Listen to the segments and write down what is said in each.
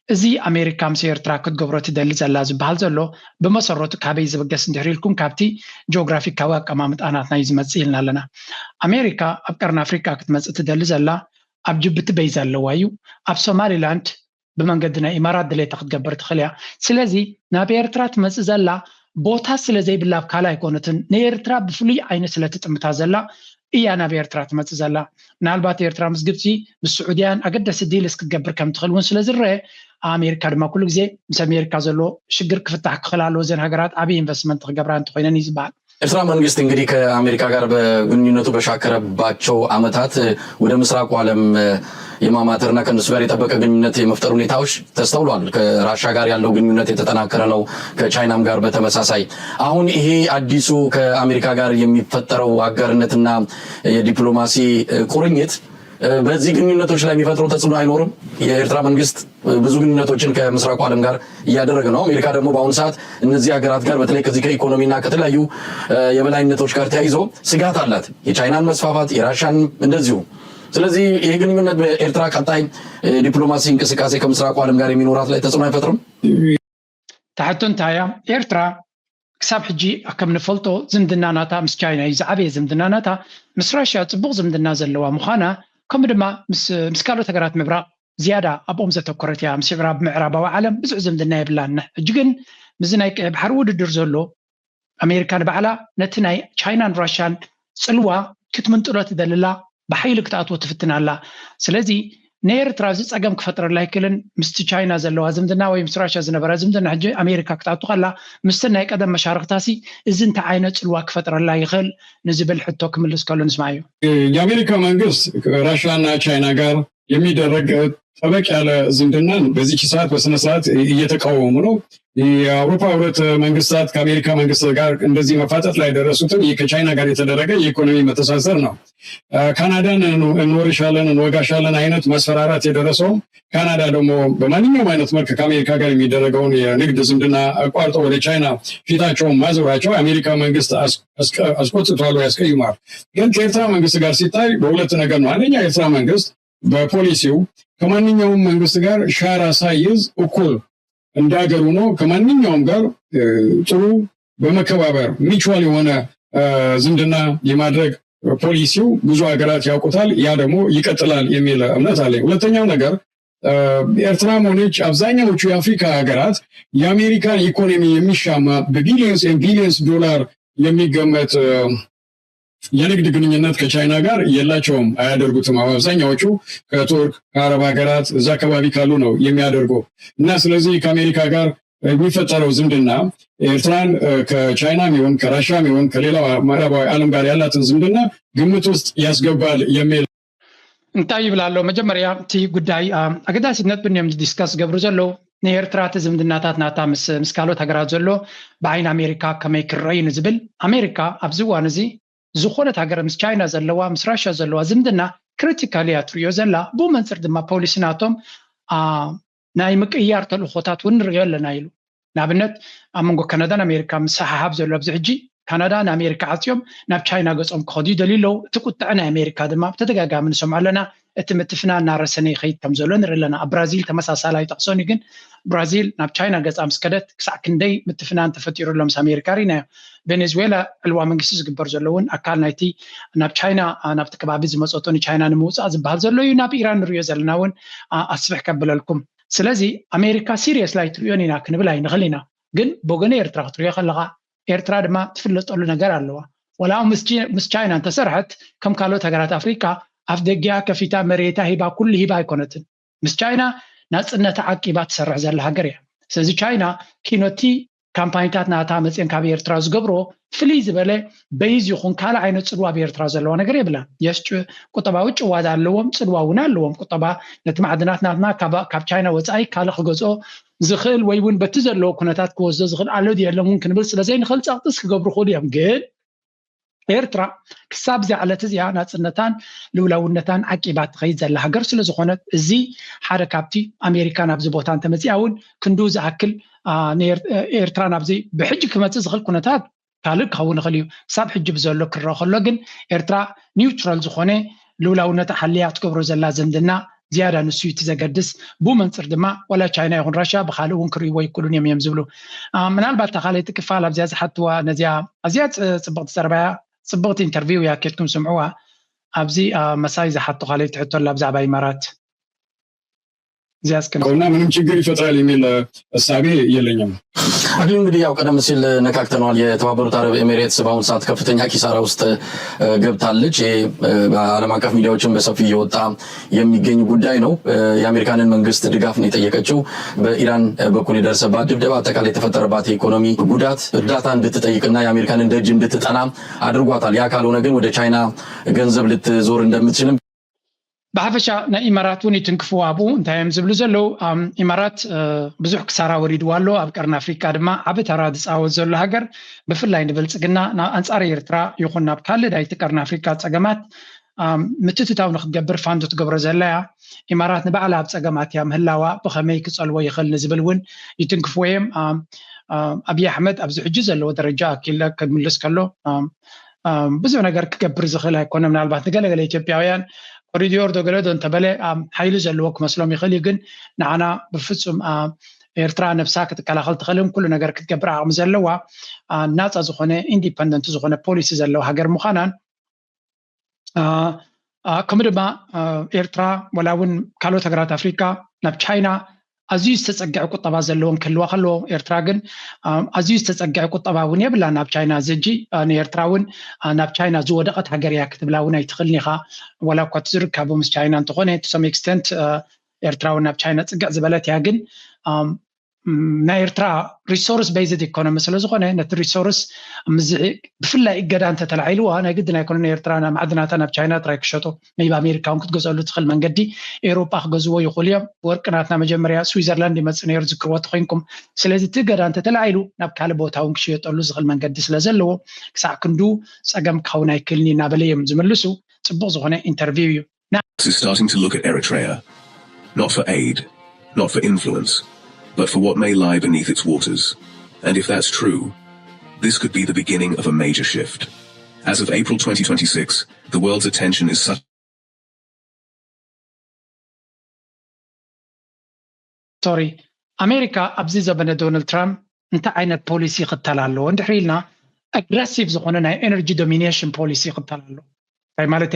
እዚ ኣሜሪካ ምስ ኤርትራ ክትገብሮ ትደሊ ዘላ ዝበሃል ዘሎ ብመሰረቱ ካበይ ዝብገስ እንድሕር ኢልኩም ካብቲ ጂኦግራፊካዊ ኣቀማምጣ ናትና እዩ ዝመጽእ ኢልና ኣለና። ኣሜሪካ ኣብ ቀርኒ ኣፍሪካ ክትመጽእ ትደሊ ዘላ ኣብ ጅቡቲ በይዛ ኣለዋ እዩ። ኣብ ሶማሊላንድ ብመንገዲ ናይ ኢማራት ድሌታ ክትገብር ትኽእል እያ። ስለዚ ናብ ኤርትራ ትመጽእ ዘላ ቦታ ስለ ዘይብላ ኣብ ካልእ ኣይኮነትን፣ ንኤርትራ ብፍሉይ ዓይነት ስለ ትጥምታ ዘላ እያ ናብ ኤርትራ ትመጽእ ዘላ። ምናልባት ኤርትራ ምስ ግብጺ ምስ ስዑድያን ኣገደሲ ዲልስ ክትገብር ከም ትኽእል እውን ስለ ዝረአ ኣሜሪካ ድማ ኩሉ ግዜ ምስ ኣሜሪካ ዘሎ ሽግር ክፍታሕ ክኽእል ኣለዎ። እዘን ሃገራት ዓብዪ ኢንቨስትመንት ክገብራ እንተኮይነን እዩ ዝበሃል። ኤርትራ መንግስት እንግዲህ ከአሜሪካ ጋር በግንኙነቱ በሻከረባቸው ዓመታት ወደ ምስራቁ ዓለም የማማተርና ከእነሱ ጋር የጠበቀ ግንኙነት የመፍጠር ሁኔታዎች ተስተውሏል። ከራሻ ጋር ያለው ግንኙነት የተጠናከረ ነው። ከቻይናም ጋር በተመሳሳይ አሁን ይሄ አዲሱ ከአሜሪካ ጋር የሚፈጠረው አጋርነትና የዲፕሎማሲ ቁርኝት በዚህ ግንኙነቶች ላይ የሚፈጥረው ተጽዕኖ አይኖርም? የኤርትራ መንግስት ብዙ ግንኙነቶችን ከምስራቁ ዓለም ጋር እያደረገ ነው። አሜሪካ ደግሞ በአሁኑ ሰዓት እነዚህ ሀገራት ጋር በተለይ ከዚህ ከኢኮኖሚና ከተለያዩ የበላይነቶች ጋር ተያይዞ ስጋት አላት። የቻይናን መስፋፋት የራሻን እንደዚሁ። ስለዚህ ይህ ግንኙነት በኤርትራ ቀጣይ ዲፕሎማሲ እንቅስቃሴ ከምስራቁ ዓለም ጋር የሚኖራት ላይ ተጽዕኖ አይፈጥርም? ትሕቶ እንታይ እያ? ኤርትራ ክሳብ ሕጂ ከም ንፈልጦ ዝምድና ናታ ምስ ቻይና እዩ ዝዓበየ ዝምድና ናታ። ምስ ራሽያ ጽቡቕ ዝምድና ዘለዋ ምዃና ከምኡ ድማ ምስ ምስ ካልኦት ሃገራት ምብራቕ ዝያዳ ኣብኦም ዘተኮረት እያ። ምስ ምዕራብ ምዕራባዊ ዓለም ብዙሕ ዝምድና የብላን። ሕጂ ግን ምስዚ ናይ ቀይ ባሕሪ ውድድር ዘሎ ኣሜሪካ ንባዕላ ነቲ ናይ ቻይናን ራሽያን ጽልዋ ክትምንጥሎ ትደልላ ብሓይሊ ክትኣትዎ ትፍትን ኣላ። ስለዚ ንኤርትራ እዚ ጸገም ክፈጥረላ ኣይክእልን። ምስቲ ቻይና ዘለዋ ዝምድና ወይ ምስ ራሽያ ዝነበራ ዝምድና ሕጂ ኣሜሪካ ክትኣቱ ከላ ምስቲ ናይ ቀደም መሻርክታሲ እዚ እንታይ ዓይነት ጽልዋ ክፈጥረላ ይኽእል ንዝብል ሕቶ ክምልስ ከሎ ንስማዮ። የአሜሪካ መንግስት ራሽያና ቻይና ጋር የሚደረግ ጠበቅ ያለ ዝምድናን በዚች ሰዓት በስነ ስርዓት እየተቃወሙ ነው። የአውሮፓ ህብረት መንግስታት ከአሜሪካ መንግስት ጋር እንደዚህ መፋጠጥ ላይ የደረሱትም ይህ ከቻይና ጋር የተደረገ የኢኮኖሚ መተሳሰር ነው። ካናዳን እንወርሻለን እንወጋሻለን አይነት ማስፈራራት የደረሰውም ካናዳ ደግሞ በማንኛውም አይነት መልክ ከአሜሪካ ጋር የሚደረገውን የንግድ ዝምድና አቋርጠው ወደ ቻይና ፊታቸውን ማዞራቸው የአሜሪካ መንግስት አስቆጥቷል ወይ አስቀይሟል። ግን ከኤርትራ መንግስት ጋር ሲታይ በሁለት ነገር ነው። አንደኛ የኤርትራ መንግስት በፖሊሲው ከማንኛውም መንግስት ጋር ሻራ ሳይዝ እኩል እንዳገሩ ነው ከማንኛውም ጋር ጥሩ በመከባበር ሚቹዋል የሆነ ዝምድና የማድረግ ፖሊሲው ብዙ ሀገራት ያውቁታል። ያ ደግሞ ይቀጥላል የሚል እምነት አለኝ። ሁለተኛው ነገር ኤርትራም ሆነች አብዛኛዎቹ የአፍሪካ ሀገራት የአሜሪካን ኢኮኖሚ የሚሻማ በቢሊየንስ ቢሊየንስ ዶላር የሚገመት የንግድ ግንኙነት ከቻይና ጋር የላቸውም፣ አያደርጉትም። አብዛኛዎቹ ከቱርክ ከአረብ ሀገራት እዛ አካባቢ ካሉ ነው የሚያደርጉ እና ስለዚህ ከአሜሪካ ጋር የሚፈጠረው ዝምድና ኤርትራን ከቻይናም ይሁን ከራሽያም ይሁን ከሌላው ምዕራባዊ ዓለም ጋር ያላትን ዝምድና ግምት ውስጥ ያስገባል የሚል እንታይ ይብል ኣሎ? መጀመርያ እቲ ጉዳይ ኣገዳሲነት ብንዮም ዲስካስ ዝገብሩ ዘለዉ ንኤርትራ እቲ ዝምድናታት ናታ ምስ ምስ ካልኦት ሃገራት ዘሎ ብዓይኒ ኣሜሪካ ከመይ ክረአ እዩ ንዝብል ኣሜሪካ ኣብዚ እዋን እዚ ዝኾነት ሃገር ምስ ቻይና ዘለዋ ምስ ራሽያ ዘለዋ ዝምድና ክሪቲካል እያ ትሪኦ ዘላ። ብኡ መንፅር ድማ ፖሊሲ ናቶም ናይ ምቅያር ተልእኾታት እውን ንሪኦ ኣለና ኢሉ። ንኣብነት ኣብ መንጎ ካናዳን ኣሜሪካ ምስሕሓብ ዘሎ ኣብዚ ሕጂ ካናዳ ንኣሜሪካ ዓፅዮም ናብ ቻይና ገፆም ክኸዱ ይደልዩ ኣለዉ። እቲ ቁጥዐ ናይ ኣሜሪካ ድማ ብተደጋጋሚ ንሰምዖ ኣለና። እቲ ምትፍናን እናረሰነ ይኸይድ ከም ዘሎ ንርኢ ኣለና። ኣብ ብራዚል ተመሳሳላይ ጠቕሶን እዩ፣ ግን ብራዚል ናብ ቻይና ገፃ ምስ ከደት ክሳዕ ክንደይ ምትፍናን ተፈጢሩ ኣሎ ምስ ኣሜሪካ ርኢናዮ። ቬኔዙዌላ ዕልዋ መንግስቲ ዝግበር ዘሎ እውን ኣካል ናይቲ ናብ ቻይና ናብቲ ከባቢ ዝመፀቶ ንቻይና ንምውፃእ ዝበሃል ዘሎ እዩ። ናብ ኢራን ንሪኦ ዘለና እውን ኣስፍሕ ከብለልኩም። ስለዚ ኣሜሪካ ሲሪየስ ላይ ትሪኦን ኢና ክንብል ኣይንኽእል ኢና። ግን ብወገነ ኤርትራ ክትሪኦ ከለኻ ኤርትራ ድማ ትፍለጠሉ ነገር ኣለዋ። ወላ ምስ ቻይና እንተሰርሐት ከም ካልኦት ሃገራት ኣፍሪካ ኣፍ ደጊያ ከፊታ መሬታ ሂባ ኩሉ ሂባ ኣይኮነትን። ምስ ቻይና ናፅነታ ዓቂባ ትሰርሕ ዘላ ሃገር እያ። ስለዚ ቻይና ኪኖቲ ካምፓኒታት ናታ መፅየን ካብ ኤርትራ ዝገብሮ ፍልይ ዝበለ በይዝ ይኹን ካልእ ዓይነት ፅልዋ ኣብ ኤርትራ ዘለዋ ነገር የብላን። የስ ቁጠባዊ ጭዋዳ ኣለዎም፣ ፅልዋ እውን ኣለዎም። ቁጠባ ነቲ ማዕድናት ናትና ካብ ቻይና ወፃኢ ካልእ ክገዝኦ ዝኽእል ወይ እውን በቲ ዘለዎ ኩነታት ክወስዶ ዝኽእል ኣሎ ድዩ የለን እውን ክንብል ስለ ዘይንኽእል ፀቕጥስ ክገብሩ ክእሉ እዮም። ግን ኤርትራ ክሳብ እዚኣ ዕለት እዚኣ ናፅነታን ልውላውነታን ዓቂባ ትኸይድ ዘላ ሃገር ስለ ዝኾነት እዚ ሓደ ካብቲ ኣሜሪካ ናብዚ ቦታ እንተመፂኣ እውን ክንዱ ዝኣክል ኤርትራ ናብዚ ብሕጂ ክመፅእ ዝኽእል ኩነታት ካልእ ክኸውን ይኽእል እዩ። ክሳብ ሕጂ ብዘሎ ክረአ ከሎ ግን ኤርትራ ኒውትራል ዝኾነ ልውላውነታ ሓልያ ትገብሮ ዘላ ዝምድና ዝያዳ ንሱ እዩ እቲ ዘገድስ። ብኡ መንፅር ድማ ዋላ ቻይና ይኹን ራሽያ ብካልእ እውን ክርእይዎ ይክእሉን እዮም እዮም ዝብሉ። ምናልባት እታ ካልኣይቲ ክፋል ኣብዚኣ ዝሓትዋ ነዚኣ ኣዝያ ፅብቕቲ ዘረባያ ፅብቕቲ ኢንተርቪው እያ፣ ኬድኩም ስምዕዋ። ኣብዚ መሳይ ዝሓቶ ካልኣይቲ ሕቶ ኣላ ብዛዕባ ኢማራት። እዚኣ እስከ እና ምንም ችግር ይፈጥራል የሚል እሳቤ የለኝም። አክሊሉ፣ እንግዲህ ያው ቀደም ሲል ነካክተነዋል። የተባበሩት አረብ ኤሚሬትስ በአሁኑ ሰዓት ከፍተኛ ኪሳራ ውስጥ ገብታለች። ይሄ በዓለም አቀፍ ሚዲያዎችን በሰፊው እየወጣ የሚገኝ ጉዳይ ነው። የአሜሪካንን መንግስት ድጋፍ ነው የጠየቀችው። በኢራን በኩል የደረሰባት ድብደባ፣ አጠቃላይ የተፈጠረባት የኢኮኖሚ ጉዳት እርዳታ እንድትጠይቅና የአሜሪካንን ደጅ እንድትጠና አድርጓታል። ያ ካልሆነ ግን ወደ ቻይና ገንዘብ ልትዞር እንደምትችልም ብሓፈሻ ናይ ኢማራት እውን ይትንክፍዎ ኣብኡ። እንታይ እዮም ዝብሉ ዘለዉ? ኢማራት ብዙሕ ክሳራ ወሪድዋ ኣሎ። ኣብ ቀርኒ ኣፍሪካ ድማ ዓቢ ተራ ዝፃወት ዘሎ ሃገር፣ ብፍላይ ንብልፅግና ናብ ኣንፃር ኤርትራ ይኹን ናብ ካልእ ናይቲ ቀርኒ ኣፍሪካ ፀገማት ምትትታው ንክትገብር ፋንዶ ትገብሮ ዘላ እያ። ኢማራት ንባዕላ ኣብ ፀገማት እያ ምህላዋ ብኸመይ ክፀልዎ ይኽእል ንዝብል እውን ይትንክፍዎ እዮም። ኣብይ ኣሕመድ ኣብዚ ሕጂ ዘለዎ ደረጃ ኣኪለ ክምልስ ከሎ ብዙሕ ነገር ክገብር ዝኽእል ኣይኮነ። ምናልባት ንገለገለ ኢትዮጵያውያን ኮሪዲዮር ዶ ገለ ዶ እንተበለ ሓይሊ ዘለዎ ክመስሎም ይኽእል እዩ። ግን ንዓና ብፍፁም ኤርትራ ነብሳ ክትከላኸል ትኽእልን ኩሉ ነገር ክትገብር ዓቕሚ ዘለዋ ናፃ ዝኾነ ኢንዲፐንደንት ዝኾነ ፖሊሲ ዘለዎ ሃገር ምዃናን ከምኡ ድማ ኤርትራ ወላ እውን ካልኦት ሃገራት ኣፍሪካ ናብ ቻይና ኣዝዩ ዝተፀግዐ ቁጠባ ዘለዎን ክህልዋ ከለዎ፣ ኤርትራ ግን ኣዝዩ ዝተፀግዐ ቁጠባ እውን የብላ ናብ ቻይና። ዘጂ ንኤርትራ እውን ናብ ቻይና ዝወደቐት ሃገር እያ ክትብላ እውን ኣይትኽእልን ኢኻ። ወላ እኳ እቲ ዝርካቡ ምስ ቻይና እንተኾነ፣ to some extent ኤርትራ እውን ናብ ቻይና ፅግዕ ዝበለት እያ። ግን ናይ ኤርትራ ሪሶርስ ቤዝድ ኢኮኖሚ ስለዝኾነ፣ ነቲ ሪሶርስ ብፍላይ እገዳ እንተተላዒልዋ ናይ ግድን ኣይኮነን ኤርትራ ማዕድናታ ናብ ቻይና ጥራይ ክሸጦ። ብ ኣሜሪካ እውን ክትገዝአሉ ትኽእል መንገዲ፣ ኤውሮጳ ክገዝዎ ይኽእሉ እዮም። ወርቂ ናትና መጀመርያ ስዊዘርላንድ ይመፅእ ነይሩ ዝክርዎ ተኮይንኩም። ስለዚ እቲ እገዳ እንተተላዒሉ ናብ ካልእ ቦታ እውን ክሽየጠሉ ዝኽእል መንገዲ ስለዘለዎ ክሳዕ ክንዱ ፀገም ክኸውን ኣይክእልን እዩ እናበለ እዮም ዝምልሱ። ፅቡቕ ዝኾነ ኢንተርቪው እዩ። Is starting to look at Eritrea, not for aid, not for influence, but for what may lie beneath its waters. And if that's true, this could be the beginning of a major shift. As of April twenty twenty-six, the world's attention is such ሶሪ፣ ኣሜሪካ ኣብዚ ዘበነ ዶናልድ ትራምፕ እንታይ ዓይነት ፖሊሲ ይኽተል ኣለዎ እንድሕር ኢልና፣ ኣግረሲቭ ዝኾነ ናይ ኤነርጂ ዶሚኔሽን ፖሊሲ ይኽተል ኣሎ። እንታይ ማለት፣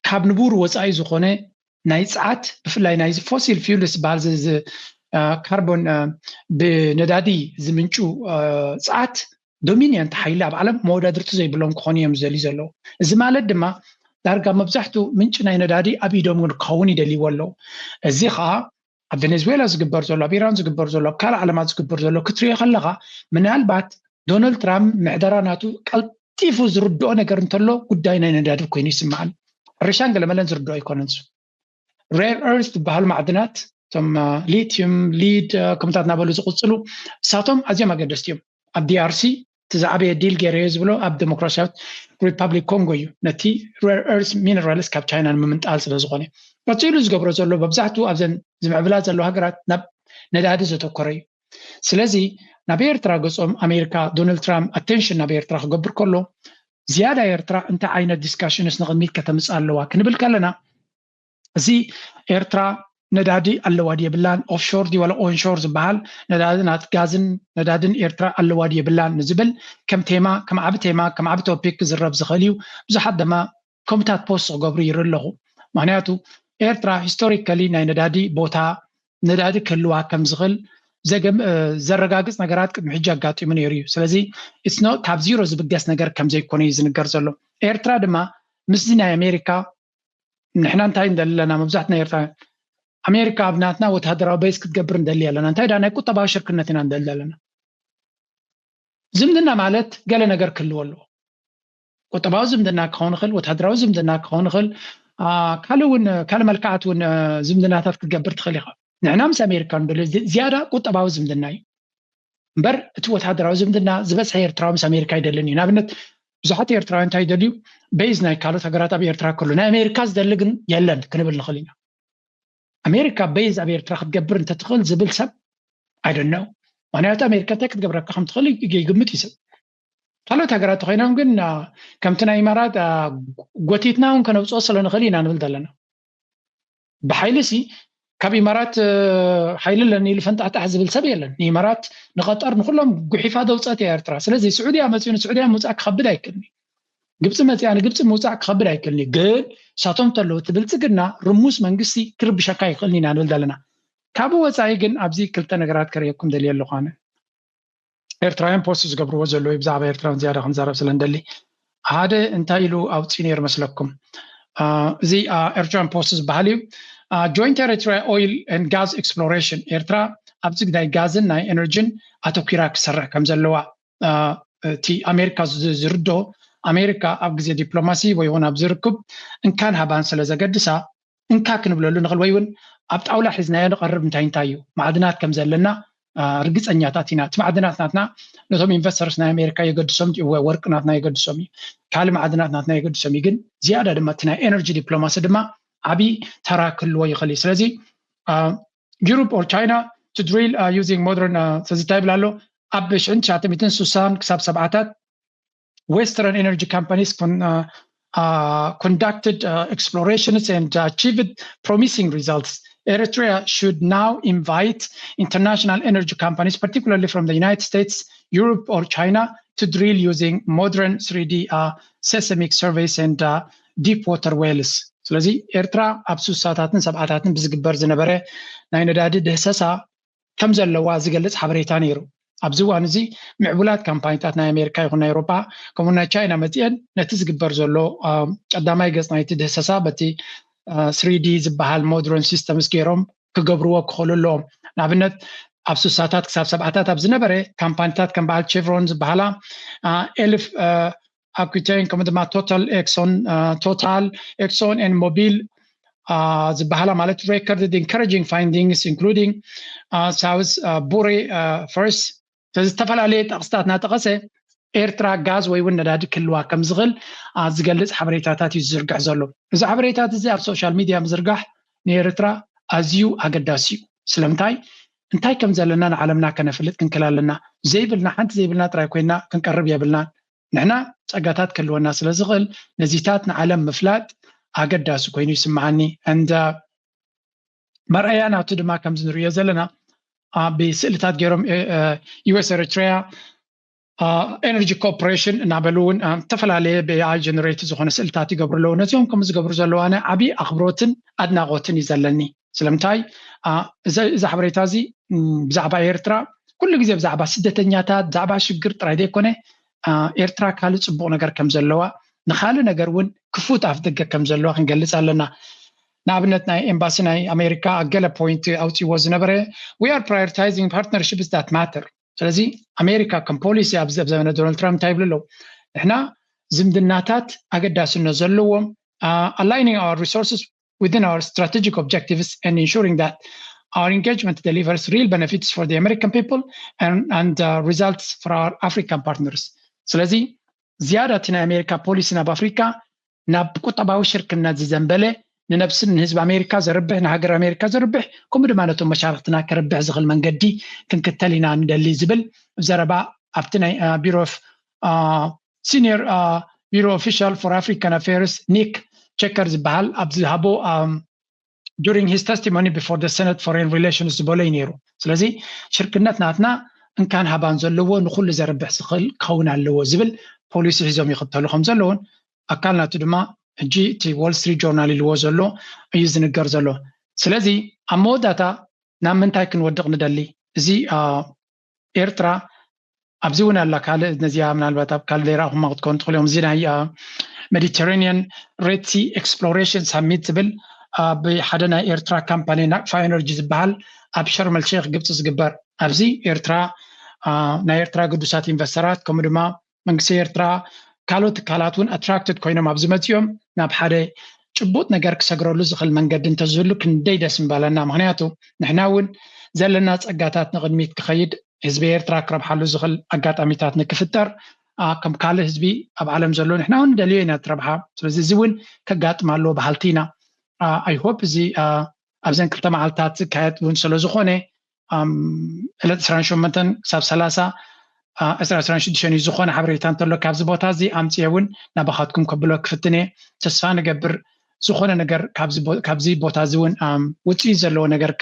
ካብ ንቡር ወፃኢ ዝኾነ ናይ ፀዓት፣ ብፍላይ ናይዚ ፎሲል ፊውልስ ዝበሃል ካርቦን ብነዳዲ ዝምንጩ ፀዓት ዶሚኒየንት ሓይሊ ኣብ ዓለም መወዳድርቲ ዘይብሎም ክኾኑ እዮም ዝደልዩ ዘለዉ። እዚ ማለት ድማ ዳርጋ መብዛሕቱ ምንጪ ናይ ነዳዲ ኣብ ኢዶም ክኸውን ይደልይዎ ኣለዉ። እዚ ከዓ ኣብ ቬኔዝዌላ ዝግበር ዘሎ፣ ኣብ ኢራን ዝግበር ዘሎ፣ ኣብ ካልእ ዓለማት ዝግበር ዘሎ ክትሪኦ ከለኻ፣ ምናልባት ዶናልድ ትራምፕ ምሕደራ ናቱ ቀልጢፉ ዝርድኦ ነገር እንተሎ ጉዳይ ናይ ነዳዲ ኮይኑ ይስምዓኒ። ሕርሻን ገለመለን ዝርድኦ ኣይኮነን። ሬር ኤርስ ዝበሃሉ ማዕድናት፣ እቶም ሊቲዩም፣ ሊድ ከምታት እናበሉ ዝቕፅሉ፣ እሳቶም ኣዝዮም ኣገደስቲ እዮም። ኣብ ዲኣርሲ እቲ ዝዓበየ ዲል ገይረዮ ዝብሎ ኣብ ዴሞክራሲያዊት ሪፓብሊክ ኮንጎ እዩ፣ ነቲ ሬር ኤርስ ሚነራልስ ካብ ቻይና ንምምንጣል ስለ ዝኾነ። ቀፂሉ ዝገብሮ ዘሎ መብዛሕትኡ ኣብዘን ዝምዕብላ ዘለዋ ሃገራት ናብ ነዳዲ ዘተኮረ እዩ። ስለዚ ናብ ኤርትራ ገፆም ኣሜሪካ፣ ዶናልድ ትራምፕ ኣቴንሽን ናብ ኤርትራ ክገብር ከሎ፣ ዝያዳ ኤርትራ እንታይ ዓይነት ዲስካሽንስ ንቕድሚት ከተምፅእ ኣለዋ ክንብል ከለና፣ እዚ ኤርትራ ነዳዲ ኣለዋ ድዩ የብላን፣ ኦፍሾር ድዩ ዋላ ኦንሾር ዝበሃል ነዳዲ ናት ጋዝን ነዳድን ኤርትራ ኣለዋ ድዩ የብላን ንዝብል ከም ቴማ፣ ከም ዓቢ ቴማ፣ ከም ዓቢ ቶፒክ ክዝረብ ዝኽእል እዩ። ብዙሓት ድማ ከምታት ፖስት ክገብሩ ይርኢ ኣለኹ። ምክንያቱ ኤርትራ ሂስቶሪካሊ ናይ ነዳዲ ቦታ፣ ነዳዲ ክህልዋ ከም ዝኽእል ዘረጋግፅ ነገራት ቅድሚ ሕጂ ኣጋጢሙ ነይሩ እዩ። ስለዚ it's not ካብ ዚሮ ዝብገስ ነገር ከም ዘይኮነ እዩ ዝንገር ዘሎ። ኤርትራ ድማ ምስዚ ናይ ኣሜሪካ ንሕና እንታይ እንደለና መብዛሕትና ኤርትራ ኣሜሪካ ኣብ ናትና ወተሃደራዊ ቤዝ ክትገብር እንደሊ ኣለና። እንታይ ዳ ናይ ቁጠባዊ ሽርክነት ኢና እንደሊ ኣለና። ዝምድና ማለት ገለ ነገር ክህልዎ ኣለዎ። ቁጠባዊ ዝምድና ክኸውን ይኽእል፣ ወተሃደራዊ ዝምድና ክኸውን ይኽእል፣ ካልእ እውን ካልእ መልክዓት እውን ዝምድናታት ክትገብር ትኽእል ኢኻ። ንሕና ምስ ኣሜሪካ ንደልዮ ዝያዳ ቁጠባዊ ዝምድና እዩ እምበር እቲ ወተሃደራዊ ዝምድና ዝበዝሐ ኤርትራዊ ምስ ኣሜሪካ ኣይደልን እዩ። ንኣብነት ብዙሓት ኤርትራውያን እንታይ ይደልዩ? ቤዝ ናይ ካልኦት ሃገራት ኣብ ኤርትራ ከሎ ናይ ኣሜሪካ ዝደሊ ግን የለን ክንብል ንኽእል ኢና። ኣሜሪካ ቤዝ ኣብ ኤርትራ ክትገብር እንተትኽእል ዝብል ሰብ ኣይደነው። ምክንያቱ ኣሜሪካ እንታይ ክትገብረካ ከም ትኽእል ይግምት እዩ ሰብ። ካልኦት ሃገራት ተኮይኖም ግን ከምቲ ናይ ኢማራት ጎቲትና እውን ከነብፅኦ ስለ ንኽእል ኢና ንብል ዘለና። ብሓይሊ ሲ ካብ ኢማራት ሓይሊ ኣለኒ ኢሉ ፈንጣሕጣሕ ዝብል ሰብ የለን። ንኢማራት፣ ንቐጠር፣ ንኩሎም ጉሒፋ ዘውፀት እያ ኤርትራ። ስለዚ ስዑድያ መፅኡ ንስዑድያ ምውፃእ ክኸብድ ኣይክእልኒ። ግብፂ መፅኣ ንግብፂ ምውፃእ ክኸብድ ኣይክእልኒ። ግን እሳቶም ተለዉ እቲ ብልፅግና ርሙስ መንግስቲ ክርብሸካ ይክእልኒ ኢና ንብል ዘለና። ካብኡ ወፃኢ ግን ኣብዚ ክልተ ነገራት ከርእየኩም ደልየ ኣለኹ ኣነ። ኤርትራውያን ፖስት ዝገብርዎ ዘለዉ ብዛዕባ ኤርትራውያን ዝያዳ ክንዛረብ ስለ እንደሊ፣ ሓደ እንታይ ኢሉ ኣውፂኡ ነይሩ መስለኩም? እዚ ኤርትራን ፖስት ዝበሃል እዩ። Joint Eritrea Oil and Gas Exploration፣ ኤርትራ ኣብዚ ናይ ጋዝን ናይ ኤነርጂን ኣተኪራ ክሰርሕ ከም ዘለዋ፣ እቲ ኣሜሪካ ዝርዶ፣ ኣሜሪካ ኣብ ግዜ ዲፕሎማሲ ወይ እውን ኣብ ዝርክብ እንካን ሃባን ስለ ዘገድሳ፣ እንካ ክንብለሉ ንኽእል ወይ እውን ኣብ ጣውላ ሒዝናዮ ንቐርብ እንታይ እንታይ እዩ፣ ማዕድናት ከም ዘለና ርግፀኛታት ኢና። እቲ ማዕድናት ናትና ነቶም ኢንቨስተርስ ናይ ኣሜሪካ የገድሶም፣ ወርቂ ናትና የገድሶም እዩ፣ ካልእ ማዕድናት ናትና የገድሶም እዩ። ግን ዝያዳ ድማ እቲ ናይ ኤነርጂ ዲፕሎማሲ ድማ ዓብዪ ተራ ክህልዎ ይኽእል እዩ። ስለዚ Europe or China to drill using modern፣ ስለዚ እንታይ ይብል ኣሎ? ኣብ ሽሕን ትሽዓተ ሚእትን ስሳን ክሳብ ሰብዓታት Western energy companies con, uh, uh, conducted uh, explorations and achieved promising results. Eritrea should now invite international energy companies, particularly from the United States, Europe, or China, to drill using modern three D uh, seismic surveys and uh, deep water wells. ስለዚ ኤርትራ ኣብ ስሳታትን ሰብዓታትን ብዝግበር ዝነበረ ናይ ነዳዲ ድህሰሳ ከም ዘለዋ ዝገልጽ ሓበሬታ ነይሩ። ኣብዚ እዋን እዚ ምዕቡላት ካምፓኒታት ናይ ኣሜሪካ ይኹን ናይ ኤውሮጳ ከምኡ ናይ ቻይና መጺአን ነቲ ዝግበር ዘሎ ቀዳማይ ገጽ ናይቲ ድህሰሳ በቲ ስሪዲ ዝበሃል ሞድረን ሲስተምስ ገይሮም ክገብርዎ ክኽእሉ ኣለዎም። ንኣብነት ኣብ ስሳታት ክሳብ ሰብዓታት ኣብ ዝነበረ ካምፓኒታት ከም በዓል ቼቭሮን ዝበሃላ ኤልፍ ኣኩቴን ከምኡ ድማ ቶታል ኤክሶን ቶታል ኤክሶን ኤን ሞቢል ዝበሃላ ማለት recorded encouraging findings including ሳውዝ ቡሬ ፈርስ። ስለዚ ዝተፈላለየ ጠቕስታት እናጠቐሰ ኤርትራ ጋዝ ወይ እውን ነዳዲ ክህልዋ ከም ዝኽእል ዝገልጽ ሓበሬታታት እዩ ዝዝርግሕ ዘሎ። እዚ ሓበሬታት እዚ ኣብ ሶሻል ሚድያ ምዝርጋሕ ንኤርትራ ኣዝዩ ኣገዳሲ እዩ። ስለምንታይ? እንታይ ከም ዘለና ንዓለምና ከነፍልጥ ክንክእል ኣለና። ዘይብልና ሓንቲ ዘይብልና ጥራይ ኮይና ክንቀርብ የብልናን። ንሕና ጸጋታት ክህልወና ስለ ዝኽእል ነዚታት ንዓለም ምፍላጥ ኣገዳሲ ኮይኑ ይስምዓኒ። And መርኣያ ናቱ ድማ ከምዚ ንሪኦ ዘለና ብስእልታት ገይሮም ዩኤስ ኤሪትሪያ ኤነርጂ ኮርፖሬሽን እናበሉ እውን ዝተፈላለየ ብኤኣይ ጀነሬት ዝኾነ ስእልታት ይገብሩ ኣለዉ። ነዚኦም ከም ዝገብሩ ዘለዉ ኣነ ዓብዪ ኣኽብሮትን ኣድናቖትን እዩ ዘለኒ። ስለምንታይ እዛ ሓበሬታ እዚ ብዛዕባ ኤርትራ ኩሉ ግዜ ብዛዕባ ስደተኛታት ብዛዕባ ሽግር ጥራይ ዘይኮነ ኤርትራ ካልእ ፅቡቕ ነገር ከም ዘለዋ ንካልእ ነገር እውን ክፉት ኣፍ ደገ ከም ዘለዋ ክንገልፅ ኣለና። ንኣብነት ናይ ኤምባሲ ናይ ኣሜሪካ ኣብ ገለ ፖይንት ኣውፅዎ ዝነበረ we are prioritizing partnerships that matter። ስለዚ ኣሜሪካ ከም ፖሊሲ ኣብዚ ኣብ ዘመነ ዶናልድ ትራምፕ እንታይ ይብሉ ኣለዉ? ንሕና ዝምድናታት ኣገዳስነት ዘለዎም aligning our resources within our strategic objectives and ensuring that our engagement delivers real benefits for the American people and, and uh, results for our African partners። ስለዚ ዝያዳ እቲ ናይ ኣሜሪካ ፖሊሲ ናብ ኣፍሪካ ናብ ቁጠባዊ ሽርክነት ዝዘንበለ ንነብስን ንህዝቢ ኣሜሪካ ዘርብሕ ንሃገር ኣሜሪካ ዘርብሕ ከምኡ ድማ ነቶም መሻርክትና ከርብሕ ዝኽእል መንገዲ ክንክተል ኢና ንደሊ ዝብል ዘረባ ኣብቲ ናይ ቢሮ ሲኒየር ቢሮ ኦፊሻል ፎር ኣፍሪካን ኣፌርስ ኒክ ቸከር ዝበሃል ኣብ ዝሃቦ during his testimony before the Senate Foreign Relations ዝበሎ እዩ ነይሩ። ስለዚ ሽርክነት ናትና እንካን ሃባን ዘለዎ ንኩሉ ዘርብሕ ዝኽእል ክኸውን ኣለዎ ዝብል ፖሊሲ ሒዞም ይኽተሉ ከም ዘለውን ኣካል ናቱ ድማ ሕጂ እቲ ዎል ስትሪት ጆርናል ኢልዎ ዘሎ እዩ ዝንገር ዘሎ። ስለዚ ኣብ መወዳእታ ናብ ምንታይ ክንወድቕ ንደሊ? እዚ ኤርትራ ኣብዚ እውን ኣላ ካልእ ነዚኣ ምናልባት ኣብ ካልእ ዘይረኣኹማ ክትኮን ትኽእሉ እዮም። እዚ ናይ ሜዲተራኒያን ሬድ ሲ ኤክስፕሎሬሽን ሳሚት ዝብል ኣብ ሓደ ናይ ኤርትራ ካምፓኒ ናቅፋ ኤነርጂ ዝበሃል ኣብ ሸርመል ሼክ ግብፂ ዝግበር ኣብዚ ኤርትራ ናይ ኤርትራ ግዱሳት ኢንቨስተራት ከምኡ ድማ መንግስቲ ኤርትራ ካልኦት ትካላት እውን ኣትራክትድ ኮይኖም ኣብዚ መፂኦም ናብ ሓደ ጭቡጥ ነገር ክሰግረሉ ዝኽእል መንገዲ እንተዝህሉ ክንደይ ደስ ምባለና። ምክንያቱ ንሕና እውን ዘለና ፀጋታት ንቕድሚት ክኸይድ ህዝቢ ኤርትራ ክረብሓሉ ዝኽእል ኣጋጣሚታት ንክፍጠር ከም ካልእ ህዝቢ ኣብ ዓለም ዘሎ ንሕና እውን ንደልዮ ኢና ትረብሓ። ስለዚ እዚ እውን ከጋጥም ኣለዎ በሃልቲ ኢና። ኣይሆፕ እዚ ኣብዘን ክልተ መዓልታት ዝካየድ እውን ስለ ዝኾነ ዕለት ዕስራን ሸሞንተን ክሳብ ሰላሳ ዕስራ ዕስራን ሽዱሽተን እዩ ዝኾነ ሓበሬታ እንተሎ ካብዚ ቦታ እዚ ኣምፅየ እውን ናባኻትኩም ከብሎ ክፍትን እየ። ተስፋ ንገብር ዝኾነ ነገር ካብዚ ቦታ እዚ እውን ውፅኢት ዘለዎ ነገር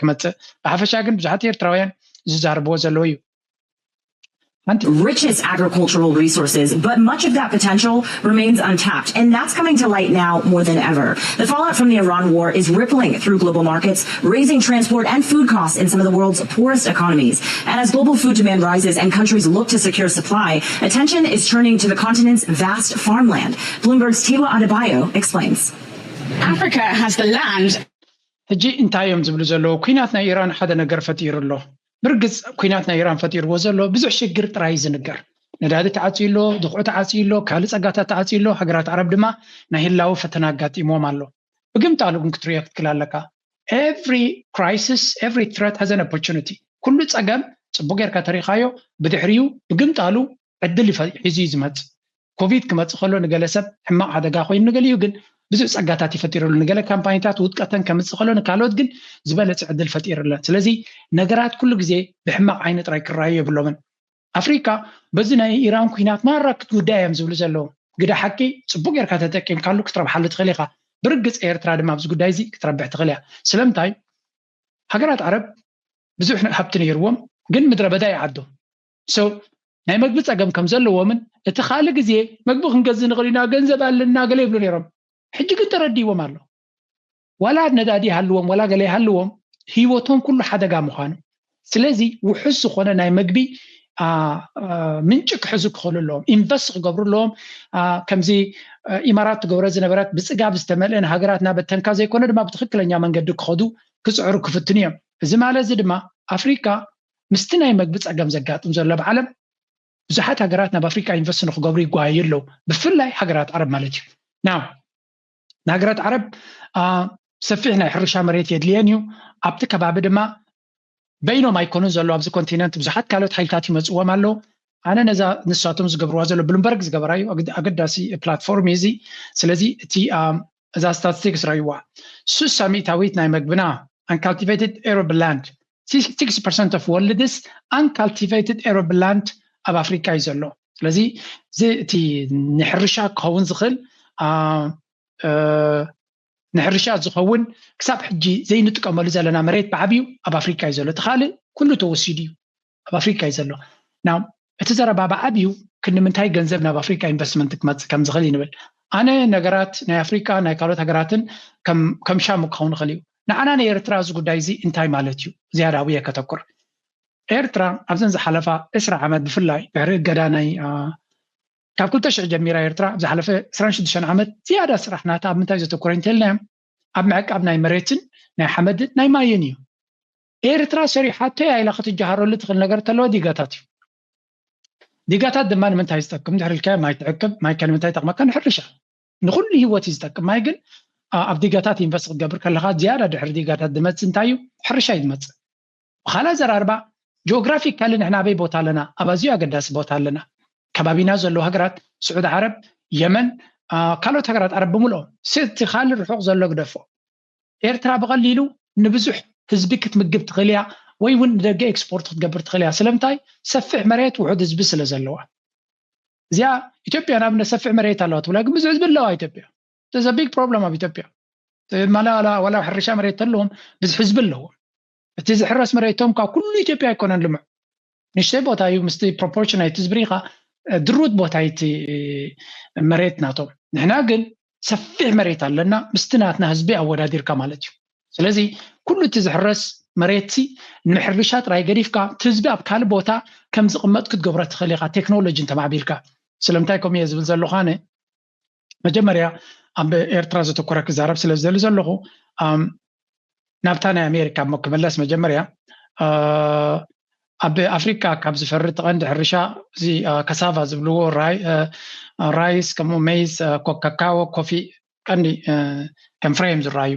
ክመፅእ፣ ብሓፈሻ ግን ብዙሓት ኤርትራውያን ዝዛረብዎ ዘለዎ እዩ። Richest agricultural resources, but much of that potential remains untapped, and that's coming to light now more than ever. The fallout from the Iran war is rippling through global markets, raising transport and food costs in some of the world's poorest economies. And as global food demand rises and countries look to secure supply, attention is turning to the continent's vast farmland. Bloomberg's Tiwa Adebayo explains. Africa has the land. ሕጂ እንታይ እዮም ዝብሉ ዘለዉ? ኩናት ናይ ኢራን ሓደ ነገር ፈጢሩ ኣሎ። ብርግጽ ኩናት ናይ ኢራን ፈጢርዎ ዘሎ ብዙሕ ሽግር ጥራይ ዝንገር፣ ነዳዲ ተዓጽዩ ኣሎ፣ ድኹዒ ተዓጽዩ ኣሎ፣ ካልእ ጸጋታት ተዓጽዩ ኣሎ። ሃገራት ዓረብ ድማ ናይ ህላወ ፈተና ኣጋጢምዎም ኣሎ። ብግምጣሉ ግን ክትሪኦ ክትክል ኣለካ። Every crisis, every threat has an opportunity። ኩሉ ጸገም ጽቡቅ ጌርካ ተሪኻዮ፣ ብድሕሪኡ ብግምጣሉ ዕድል ሒዙ እዩ ዝመጽእ። ኮቪድ ክመጽእ ከሎ ንገለ ሰብ ሕማቕ ሓደጋ ኮይኑ፣ ንገሊኡ ግን ብዙሕ ጸጋታት ይፈጢረሉ። ንገለ ካምፓኒታት ውድቀተን ከምጽእ ከሎ፣ ንካልኦት ግን ዝበለጸ ዕድል ፈጢሩለን። ስለዚ ነገራት ኩሉ ግዜ ብሕማቕ ዓይኒ ጥራይ ክረኣዩ የብሎምን። ኣፍሪካ በዚ ናይ ኢራን ኩናት ማራ ክትጉዳይ እዮም ዝብሉ ዘለዉ። ግደ ሓቂ ጽቡቅ ጌርካ ተጠቂምካሉ ክትረብሓሉ ትኽእል ኢኻ። ብርግጽ ኤርትራ ድማ ኣብዚ ጉዳይ እዚ ክትረብሕ ትኽእል እያ። ስለምንታይ? ሃገራት ዓረብ ብዙሕ ሃብቲ ነይርዎም፣ ግን ምድረ በዳ ይዓዶ። So ናይ መግቢ ጸገም ከም ዘለዎምን እቲ ካልእ ግዜ መግቢ ክንገዝእ ንኽእል ኢና፣ ገንዘብ ኣለና ገለ ይብሉ ነይሮም። ሕጂ ግን ተረዲዎም ኣሎ። ዋላ ነዳዲ ይሃልዎም ዋላ ገለ ይሃልዎም፣ ህይወቶም ኩሉ ሓደጋ ምዃኑ። ስለዚ ውሑስ ዝኾነ ናይ መግቢ ምንጭ ክሕዙ ክኽእሉ ኣለዎም፣ ኢንቨስት ክገብሩ ኣለዎም። ከምዚ ኢማራት ትገብሮ ዝነበረት ብጽጋብ ዝተመልአ ንሃገራት እናበተንካ ዘይኮነ ድማ ብትኽክለኛ መንገዲ ክኸዱ ክጽዕሩ ክፍትኑ እዮም። እዚ ማለት እዚ ድማ ኣፍሪካ ምስቲ ናይ መግቢ ጸገም ዘጋጥም ዘሎ ኣብ ዓለም ብዙሓት ሃገራት ናብ ኣፍሪካ ኢንቨስት ንክገብሩ ይጓየዩ ኣለዉ፣ ብፍላይ ሃገራት ዓረብ ማለት እዩ። ናው ንሃገራት ዓረብ ሰፊሕ ናይ ሕርሻ መሬት የድልየን እዩ። ኣብቲ ከባቢ ድማ በይኖም ኣይኮኑን ዘለዉ፣ ኣብዚ ኮንቲነንት ብዙሓት ካልኦት ሓይልታት ይመፅዎም ኣለዉ። ኣነ ነዛ ንሳቶም ዝገብርዋ ዘሎ ብሉምበርግ ዝገበራዩ ኣገዳሲ ፕላትፎርም እዩ እዚ። ስለዚ እቲ እዛ ስታትስቲክስ ረይዋ ሱሳ ሚእታዊት ናይ መግብና uncultivated arable land, sixty percent of world's uncultivated arable land ኣብ ኣፍሪካ እዩ ዘሎ። ስለዚ እዚ እቲ ንሕርሻ ክኸውን ዝኽእል ንሕርሻ ዝኸውን ክሳብ ሕጂ ዘይንጥቀመሉ ዘለና መሬት ብዓብዩ ኣብ ኣፍሪካ እዩ ዘሎ። እቲ ካልእ ኩሉ ተወሲዱ እዩ ኣብ ኣፍሪካ እዩ ዘሎ። ናው እቲ ዘረባ ብዓብዩ ክንዲ ምንታይ ገንዘብ ናብ ኣፍሪካ ኢንቨስትመንት ክመፅእ ከም ዝኽእል እዩ ንብል። ኣነ ነገራት ናይ ኣፍሪካ ናይ ካልኦት ሃገራትን ከም ሻሙ ክኸውን ይኽእል እዩ። ንዓና ናይ ኤርትራ እዚ ጉዳይ እዚ እንታይ ማለት እዩ? ዝያዳ ኣብየ ከተኩር። ኤርትራ ኣብዘን ዝሓለፋ ዕስራ ዓመት ብፍላይ ድሕሪ እገዳ ናይ ካብ ክልተ ሽሕ ጀሚራ ኤርትራ ኣብ ዝሓለፈ ዕስራን ሽዱሽተን ዓመት ዝያዳ ስራሕ ናታ ኣብ ምንታይ ዘተኮረ እንተልናዮም ኣብ ምዕቃብ ናይ መሬትን ናይ ሓመድን ናይ ማይን እዩ። ኤርትራ ሰሪሓቶ እያ ኢላ ክትጀሃረሉ ትኽእል ነገር ተለወ ዲጋታት እዩ። ዲጋታት ድማ ንምንታይ ዝጠቅም ድሕሪ ኢልካ ማይ ትዕቅብ። ማይ ከ ንምንታይ ይጠቅመካ? ንሕርሻ፣ ንኩሉ ህይወት እዩ ዝጠቅም። ማይ ግን ኣብ ዲጋታት ኢንቨስት ክትገብር ከለካ ዝያዳ ድሕሪ ዲጋታት ዝመፅእ እንታይ እዩ? ሕርሻ እዩ ዝመፅእ። ብካልእ ኣዘራርባ ጂኦግራፊካሊ ንሕና ኣበይ ቦታ ኣለና? ኣብ ኣዝዩ ኣገዳሲ ቦታ ኣለና። ከባቢና ዘለዉ ሃገራት ስዑድ ዓረብ፣ የመን፣ ካልኦት ሃገራት ዓረብ ብምልኦም ስእቲ ካልእ ርሑቕ ዘሎ ግደፎ። ኤርትራ ብቐሊሉ ንብዙሕ ህዝቢ ክትምግብ ትኽእል እያ ወይ እውን ንደገ ኤክስፖርት ክትገብር ትኽእል እያ። ስለምንታይ? ሰፊሕ መሬት ውሑድ ህዝቢ ስለ ዘለዋ። እዚኣ ኢትዮጵያ ንኣብነት ሰፊሕ መሬት ኣለዋ ትብላ፣ ግን ብዙሕ ህዝቢ ኣለዋ ኢትዮጵያ። There's a big problem ኣብ ኢትዮጵያ። ማላ ዋላ ሕርሻ መሬት ተለዎም ብዙሕ ህዝቢ ኣለዎም። እቲ ዝሕረስ መሬቶም ካብ ኩሉ ኢትዮጵያ ኣይኮነን ልሙዕ። ንሽተይ ቦታ እዩ ምስቲ ፕሮፖርሽን ናይቲ ህዝቢ ሪኻ ድሩት ቦታ እቲ መሬት ናቶም። ንሕና ግን ሰፊሕ መሬት ኣለና ምስቲ ናትና ህዝቢ ኣወዳዲርካ ማለት እዩ። ስለዚ ኩሉ እቲ ዝሕረስ መሬትሲ ንምሕርሻ ጥራይ ገዲፍካ እቲ ህዝቢ ኣብ ካልእ ቦታ ከም ዝቕመጥ ክትገብሮ ትኽእል ኢኻ ቴክኖሎጂ እንተማዕቢልካ። ስለምንታይ ከምኡ እየ ዝብል ዘለኹ ኣነ መጀመርያ ኣብ ኤርትራ ዘተኮረ ክዛረብ ስለ ዝደሊ ዘለኹ ናብታ ናይ ኣሜሪካ እሞ ክምለስ መጀመርያ ኣብ ኣፍሪካ ካብ ዝፈሪ እቲ ቀንዲ ሕርሻ እዚ ከሳቫ ዝብልዎ ራይስ ከምኡ ሜይዝ ኮካካዎ ኮፊ ቀንዲ ከም ፍሬም ዝረኣዩ